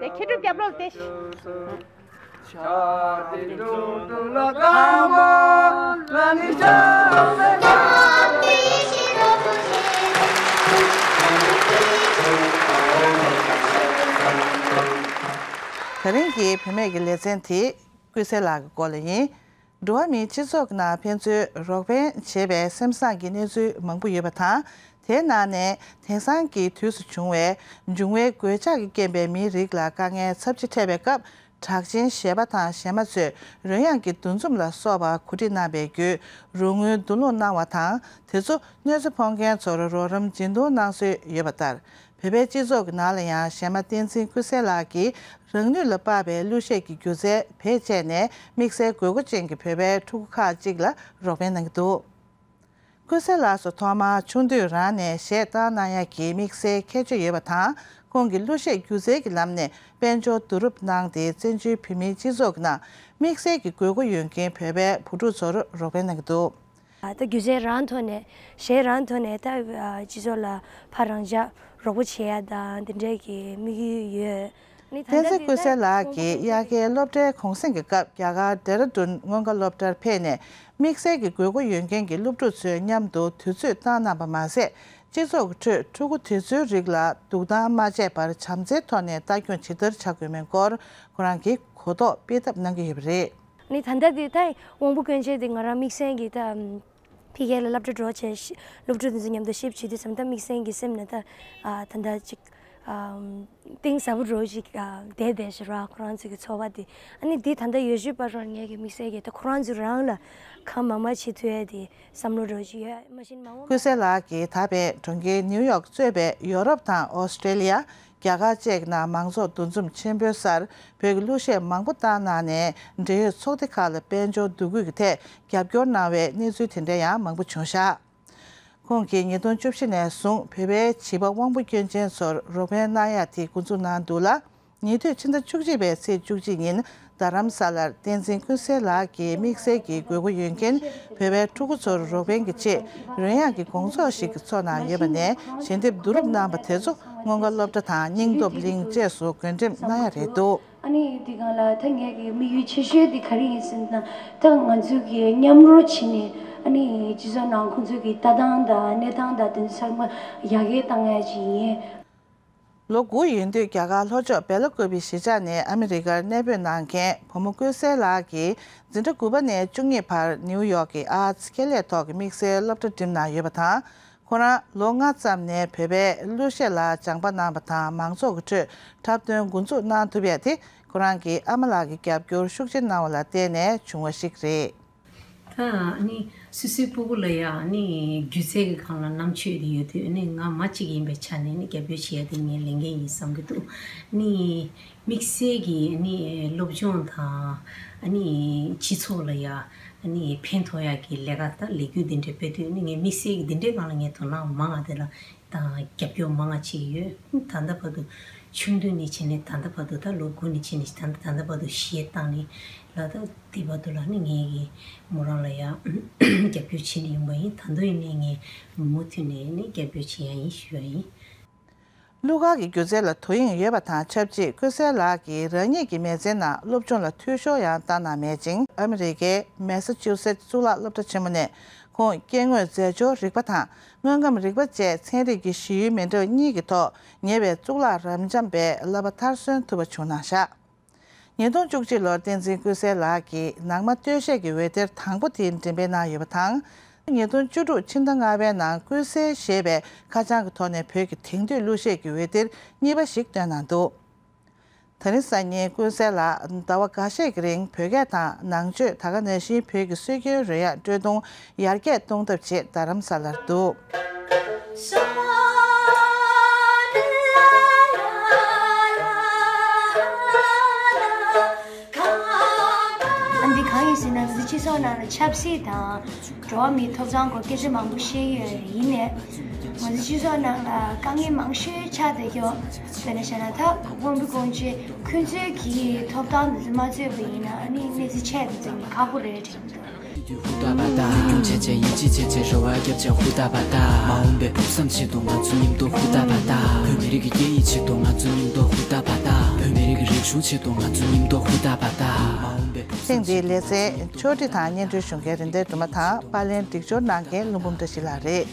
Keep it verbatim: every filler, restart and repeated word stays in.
དེ་ཁྱེད་ཀྱི་རྒྱབ་ལོགས་དེ། ད་རིང་གི་བུད་མེད་ཀྱི་ལེ་ཚན་དེ་ཀུན་གསལ་ལགས་ཀྱི་སྐོར་ལ་ཡིན། འགྲོ་བ་མིའི་སྤྱི་ཚོགས་ནང་ཕན་ཚུན་རོགས་ཕན་བྱེད་པའི་སེམས་བཟང་གི་གནས་ཚུལ་མང་པོ་ཡོད་པ་དང་། དེའི་ནང་ནས་དེང་སང་གི་དུས་སུ་བྱུང་བའི་འབྱུང་བའི་གོད་ཆག་གི་རྐྱེན་པས་མིའི་རིགས་ལ་དཀའ་ངལ་ཚབས་ཆེ་འཕྲད་པའི་སྐབས། གྲགས་ཅན་གཞས་པ་དང་གཞས་མ་ཚོས་རོལ་དབྱངས་ཀྱི་འདུ་འཛོམས་ལ་སོགས་པ་གོ་སྒྲིག་གནང་བའི་བརྒྱུད། རོགས་དངུལ་བསྡུ་སློང་གནང་བ་དང་། དེ་ཚོ་གནོད་འཚེ་ཕོག་མཁན་ཚོར་རོགས་རམ་སྦྱིན་གཏོང་གནང་སྲོལ་ཡོད་པ་ལྟར། བོད་པའི་སྤྱི་ཚོགས་ཀྱི་ནང་ལ་ཡང་གཞས་མ་བསྟན་འཛིན་ཀུན་གསལ་ལགས་ཀྱིས་རང་ནུས་ལ་དཔག་པའི་གླུ་གཞས་ཀྱི་སྒྱུ་རྩལ་བེད་སྤྱད་ནས་དམིགས་བསལ་དགོས་མཁོ་ཅན་གྱི་བོད་པའི་ཕྲུ་གུ་ཁག་ཅིག་ལ་རོགས་ཕན་གནང་གི་འདུག་ཀུན་གསལ་ལགས་སུ་ཐོག་མར་ཆུང་དུས་རང་ནས་གཞས་བཏང་གནང་ཡག་གི་དམིགས་བསལ་ཁྱད་ཆོས་ཡོད་པ་དང་། ཁོང་གིས་གླུ་གཞས་སྒྱུ་རྩལ་གྱི་ལམ་ནས་དཔལ་འབྱོར་བསྡུ་རུབ་གནང་སྟེ། བཙན་བྱོལ་བོད་མིའི་སྤྱི་ཚོགས་ཀྱི་ནང་དམིགས་བསལ་གྱི་དགོས་མཁོ་ཡོད་མཁན་བོད་པའི་བུ་ཕྲུག་ཚོར་རོགས་ཕན་གནང་གི་འདུག་ད་སྒྱུ་རྩལ་རང་ཐོག་ནས་གཞས་རང་ཐོག་ནས་ད་སྤྱི་ཚོགས་ལ་ཕར་རང་ཅག་རོགས་པ་བྱེད་ཡ་དང་དེ་འདྲའི་གི་དམིགས་ཡུལ་ཡོད། ནི་ད་བསྟན་འཛིན་ཀུན་གསལ་ལགས་ཀྱིས་དབྱར་ཁའི་སློབ་གྲྭའི་གུང་གསེང་གི་སྐབས་རྒྱ་གར་ཌེ་ར་ཌུན་སྔོན་ཁ་སློབ་གྲྭར་ཕེབས་ནས། དམིགས་བསལ་གྱི་དགོས་མཁོ་ཡོད་མཁན་གྱི་སློབ་ཕྲུག་ཚོའི་མཉམ་དུ་དུས་ཚོད་བཏང་གནང་བ་མ་ཟད། སྤྱི་ཚོགས་ཀྱི་ཁྲོད་ཕྲུ་གུ་དེ་ཚོའི་རིགས་ལ་སྡུག་བསྔལ་མ་བྱས་པར་བྱམས་བརྩེའི་ཐོག་ནས་ལྟ་སྐྱོང་ཇི་ལྟར་བྱ་དགོས་མིན་སྐོར་ཁོ་རང་གིས་གོ་རྟོགས་སྤེལ་ཐབས་གནང་གི་ཡོད་པ་རེད། ནི་ད་ལྟ་དེ་ད་དབང་པོ་སྐྱོན་ཅན་དེ་ང་རང་དམིགས་བསལ་གྱི་ད་ཕ་གི་ལ་སློབ་གྲྭ་འགྲོ་བྱས་ཤི་སློབ་ཕྲུག་དེ་ཚོ་མཉམ་དུ་གཤིབ་བྱེད་དུས་ཙམ་ད་དམིགས་བསལ་གྱི་སེམས་ནས་ད་ད་ལྟ་ཅིག་གཏིང་ཟབ་པོ་འགྲོ་ཅིག་བསྡད་བསྡད་ཤི་ར་ཁོ་རང་ཚོ་གི་འཚོ་བ་དེ་ཨ་ནི་དེ་ད་ལྟ་ཡོད་ཤུལ་པ་རང་ངས་གི་དམིགས་བསལ་གྱི་ད་ཁོ་རང་ཚོ་རང་ལ་གང་མང་མང་བྱེད་ཐུབ་ཡ་དེ་བསམ་བློ་འགྲོ་ཅིག་ཡོད་མ་གཞི་མ་འོངས་ཀུན་གསལ་ལགས་ཀྱིས་ད་ཕན་གྲོང་ཁྱེར་ནིའུ་ཡོག་གཙོས་པའི་ཡོ་རོབ་དང་ཨོ་སི་ཀྲེ་ལི་ཡ། རྒྱ་གར་བཅས་ཀྱི་ནང་མང་ཚོགས་འདུ་འཛོམས་ཆེན་པོའི་སར་བོད་ཀྱི་གླུ་གཞས་མང་པོ་བཏང་གནང་ནས། འབྲེལ་ཡོད་ཚོགས་སྡེ་ཁག་ལ་དཔལ་འབྱོར་བསྡུ་སྐུལ་གྱི་ཐད་རྒྱབ་སྐྱོར་གནང་བའི་གནས་ཚུལ་དེ་འདྲ་ཡང་མང་པོ་བྱུང་བཞག་ཁོང་གིས་ཉིས་སྟོང་བཅུ་བཞི་ནས་བཟུང་བོད་པའི་བྱིས་པ་དབང་པོ་སྐྱོན་ཅན་ཚོར་རོགས་ཕན་གནང་ཡག་དེ་འགོ་འཛུགས་གནང་འདུག་ལ། ཉེ་དུས་ཕྱི་ཟླ་བཅུ་གཅིག་པའི་ཚེས་བཅུ་གཅིག་ཉིན་རྡ་རམ་ས་ལར་བསྟན་འཛིན་ཀུན་གསལ་ལགས་ཀྱིས་དམིགས་བསལ་གྱི་དགོས་མཁོ་ཡོད་མཁན་བོད་པའི་ཕྲུ་གུ་ཚོར་རོགས་ཕན་གྱི་ཆེད་རོལ་དབྱངས་ཀྱི་དགོང་ཚོགས་ཤིག་ཚོགས་གནང་ཡོད་པ་ནས། ཞལ་འདེབས་བསྡུ་རུབ་གནང་བ་དེ་ཚོ་སྔོན་ཁ་སློབ་གྲྭ་དང་སྙིང་སྟོབས་གླིང་བཅས་སུ་བགོ་འགྲེམས་གནང་ཡ་རེད་འདུག་ཨ་ནི་དེ་སྒང་ལ་ད་ངས་ཀྱི་དམིགས་ཡུལ་ཆེ་ཤོས་དེ་ག་རེ་ཡིན་ཟེར་ན། ད་ང་ཚོ་གི་མཉམ་རོགས་བྱས་ནས་ཨ་ནི་སྤྱི་ཚོགས་ནང་ཁོང་ཚོ་གི་ལྟ་སྟངས་དང་གནས་སྟངས་དང་དེ་ཚང་མ་ཡར་རྒྱས་བཏང་ཡ་ཅིག་ཡིན། ལོ་དགུ་ཡིན་དུས་རྒྱ་གར་ལྷོ་ཕྱོགས་སྦེ་ལ་ཀུ་པི་གཞིས་ཆགས་ནས་ཨ་མི་རི་ཀར་གནས་སྤོས་གནང་མཁན་བུ་མོ་ཀུན་གསལ་ལགས་ཀྱིས་འཛིན་གྲྭ་དགུ་པ་ནས་བཅུ་གཉིས་བར་ནིའུ་ཡོག་གི་ཨར་ཚི་ཁེ་ལས་ཐོག་གི་དམིགས་བསལ་སློབ་གྲྭ་འགྲིམས་གནང་ཡོད་པ་དང་། ཁོ་རང་ལོ་ལྔ་ཙམ་ནས་བོད་པའི་གླུ་གཞས་ལ་སྦྱངས་པ་གནང་བ་དང་། མང་ཚོགས་ཀྱི་ཁྲོད་འཁྲབ་སྟོན་འགོ་འཛུགས་གནང་ཐུབ་ཡ་དེ་ཁོ་རང་གི་ཨ་མ་ལགས་ཀྱི་རྒྱབ་སྐྱོར་ཤུགས་ཆེ་གནང་བ་ལ་བརྟེན་ནས་བྱུང་བ་ཞིག་རེད། ད་ནི་སོ་སོའི་སྤུ་གུ་ལ་ཡ་ནི་སྒྱུ་རྩལ་གྱི་སྒང་ལ་རྣམ་དཔྱོད་དེ་ཡོད་དུས་ནི་ང་མ་གཅིག་ཡིན་པའི་ཆ་ནས་ནི་རྒྱབ་སྐྱོར་བྱེད་ཡ་དེ་ངས་ལས་འགན་ཡིན་བསམ་གྱི་འདུག་ནི་དམིགས་བསལ་གྱི་ནི་སློབ་སྦྱོང་དང་ནི་སྤྱི་ཚོགས་ལ་ཡ་ནི་ཕན་ཐོགས་ཡ་གི་ལས་ཀ་དང་ལས་འགུལ་འདི་འདྲ་སྤེལ་དུས་ནི་ངས་དམིགས་བསལ་གྱི་འདི་འདྲའི་སྒང་ལ་ངས་དོ་སྣང་མང་བ་དེ་ལ་དང་རྒྱབ་སྐྱོར་མང་ང་བྱེད་ཀྱི་ཡོད། ད་ལྟ་བར་དུ་ཆུང་དུས་ནས་བྱས་ནས་ད་ལྟ་བར་དུ་ད་ལོ་དགུ་ནས་བྱས་ནས་ད་ལྟ་ད་ལྟ་བར་དུ་གཞས་བཏང་ནས་ལ་ད་དེ་བར་དུ་ལ་ནི་ངའི་གི་མོ་རང་ལ་ཡང་རྒྱབ་སྐྱོར་བྱེད་ནས་ཡོང་པ་ཡིན། ད་དུང་ཡིན་ནའི་ངས་མུ་མཐུད་ནས་ནི་རྒྱབ་སྐྱོར་བྱེད་ཡ་ཡིན་ཞུ་ཡ་ཡིན། གླུ་གར་གྱི་སྒྱུ་རྩལ་ལ་དོ་དབྱིངས་ཡོད་པ་དང་ཆབས་ཅིག་ཀུན་གསལ་ལགས་ཀྱིས་རང་ཉིད་ཀྱི་མི་ཚེའི་ནང་སློབ་སྦྱོང་ལ་འཐུས་ཤོར་ཡང་བཏང་གནང་མེད་ཅིང་། ཨ་མི་རི་ཀའི་མེ་ས་ཅུ་སེ་ཊི་གཙུག་ལག་སློབ་གྲྭ་ཆེན་མོ་ནས་ཁོང་སྐྱེ་དངོས་རྫས་སྦྱོར་རིག་པ་དང་། དངོས་ཁམས་རིག་པ་བཅས་ཚན་རིག་གི་གཞི་ཡུལ་མི་འདྲ་བ་གཉིས་ཀྱི་ཐོག་ཉེ་བའི་གཙུག་ལག་རབ་འབྱམས་པའི་བསླབ་པ་མཐར་སོན་ཐུབ་པ་བྱུང་གནང་བཞག་ཉིས་སྟོང་བཅུ་གཅིག་ལོར་བསྟན་འཛིན་ཀུན་གསལ་ལགས་ཀྱིས་ནང་མ་སྟོད་གཞས་ཀྱི་འོད་སྡེར་དང་པོ་དེ་འགྲེམས་སྤེལ་གནང་ཡོད་པ་དང་། ཉིས་སྟོང་བཅུ་དྲུག་ཕྱི་ཟླ་ལྔ་པའི་ནང་ཀུན་གསལ་ཞེས་པའི་ཁ་བྱང་གི་ཐོག་ནས་བོད་ཀྱི་དེང་དུས་གླུ་གཞས་ཀྱི་འོད་སྡེར་གཉིས་པ་ཞིག་བཏོན་གནང་འདུག་དེ་རིང་སང་ཉིན་ཀུན་གསལ་ལགས་ཟླ་བ་འགའ་ཤས་ཀྱི་རིང་བོད་སྐད་དང་ནང་ཆོས། ད་ག་ནང་བཞིན་བོད་ཀྱི་སྲོལ་རྒྱུན་རོལ་དབྱངས་དཀྲོལ་རྡུང་ཡར་རྒྱས་གཏོང་ཐབས་ཆེད་རྡ་རམ་ས་ལར་འདུག་ཨ་འདི་གང་ཡིན་ཟེར་ན། འདི་སྤྱི་ཚོགས་ནང་ལ་ཆབ་སྲིད་དང་། འགྲོ་བ་མིའི་ཐོབ་ཐང་སྐོར་སྐད་ཆ་མང་པོ་བཤད་ཀྱི་ཡོད་རེད། ཡིན་ནའི་ང་ཚོ་སྤྱི་ཚོགས་ནང་ལ་དཀའ་ངལ་མང་ཤོས་ཆགས་བསྡད་ཀྱོག་དཔེར་ན་བཤད་ན་ད་དབང་པོ་སྐྱོན་ཅན་ཁོང་ཚོའི་གི་ཐོབ་ཐང་འདི་ཚོ་མ་རྩོད་པ་ཡིན་ན་ཨ་ནི་གནས་ཚུལ་ཆེ་འདི་ཚོ་ཁག་པོ་རེད་དྲན་གྱི་འདུག་ཧུ་ད་བ་ད། ཡིད་སྐྱོང་བྱས་བྱས་ཡིད་ཆེས་བྱས་བྱས་རེ་བ་རྒྱབ་བྱས་ཧུ་ད་བ་ད། མ་འོངས་པའི་ཕུགས་བསམ་ཆེད་དུ་ང་ཚོ་མཉམ་དུ་ཧུ་ད་བ་ད། བོད་མི་རིགས་ཀྱི་སྐད་ཡིག་ཆེད་དུ་ང་ཚོ་མཉམ་དུ་ཧུ་ད་བ་ད། བོད་མི་རིགས་ཀྱི་རིག་གཞུང་ཆེད་དུ་ང་ཚོ་མཉམ་དུ་ཧུ་ད་བ་ད། མ་འོངས་པའི་ཕུགས་བསམ་ཐེངས་འདིའི་ཆེད་དུ་ལེ་ཚན་ཕྱོགས་སྒྲིག་དང་སྙན་སྒྲོན་ཞུ་མཁན་རིན་ལྡན་སྒྲོལ་མ་དང་པར་ལེན་སྒྲིག་སྦྱོར་གནང་མཁན་ཀླུ་འབུམ་བཀྲ་ཤིས་ལགས་རེད།